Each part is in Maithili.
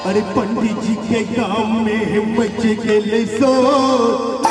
अरे पंडित जी के गांव में मच गेलै शोर,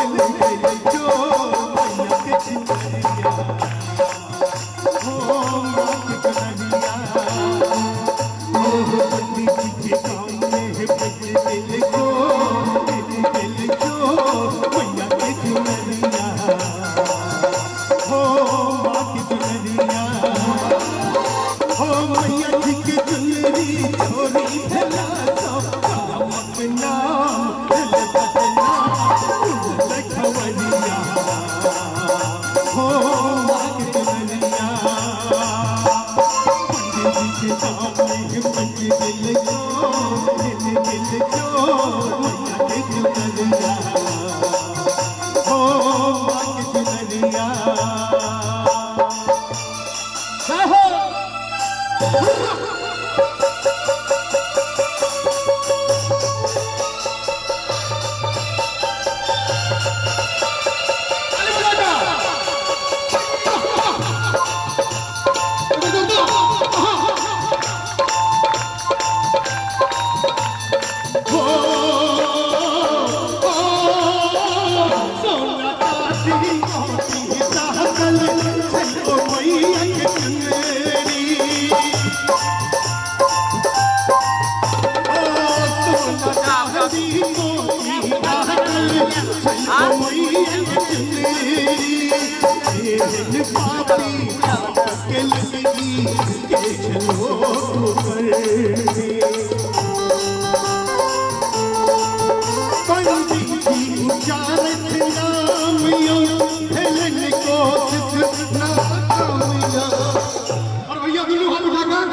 और भैया दुनू हाथ उठाकर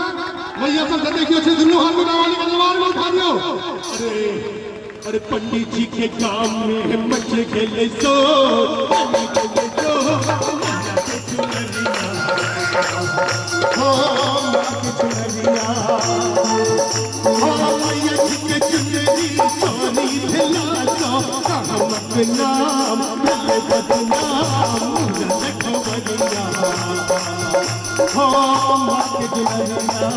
मैया सब देखियो छे दुनू हाथ उठावाली के दरबार में उठा दियो। अरे अरे पंडित जी के गांव में मच गेलै शोर, हो मां के चुनरिया, हो मैया जी के चुनरी चोरी भेला तो कामक नाम भेलै बदनाम खबरिया, हो मां के चुनरिया।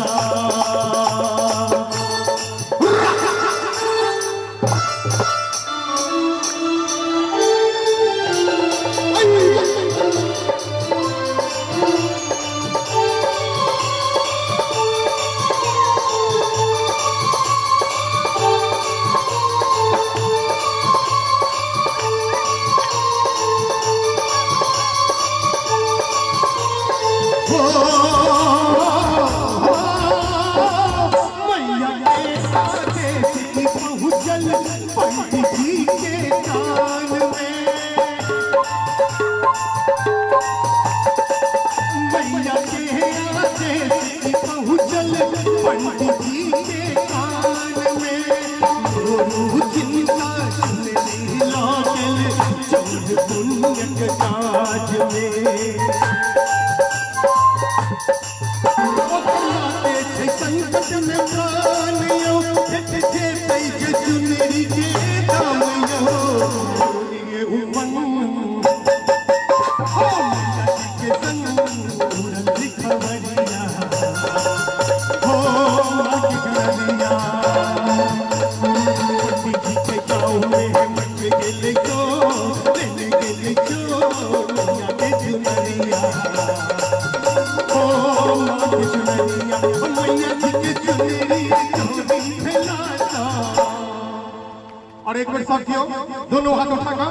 और एक बार सब क्यों दोनों हाथ उठाकर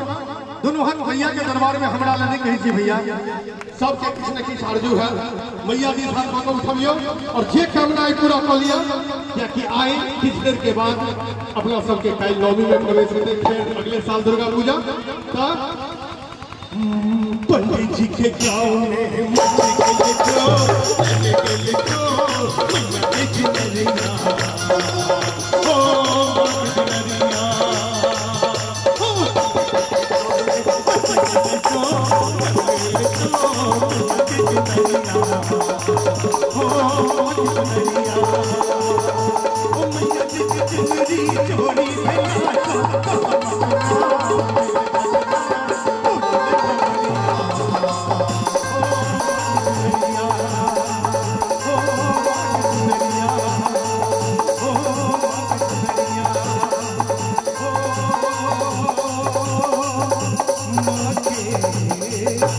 दोनों हाथ भैया के दरबार में हमरा लगे कही छी भैया सबके किछ न किछ आरजू है, मैया जी हाथ को उठबियो और जे कामना है पूरा कर लिया। कियाकि आए किछ देर के बाद अपना सबके काल्हि नवमी में प्रवेश हेतै, फिर अगले साल दुर्गा पूजा। त पंडित जी के गांव में मच गेलै शोर, मैया के चुनरिया, हो मां के चुनरिया, हो मैया के चुनरी चोरी भेला तो। के।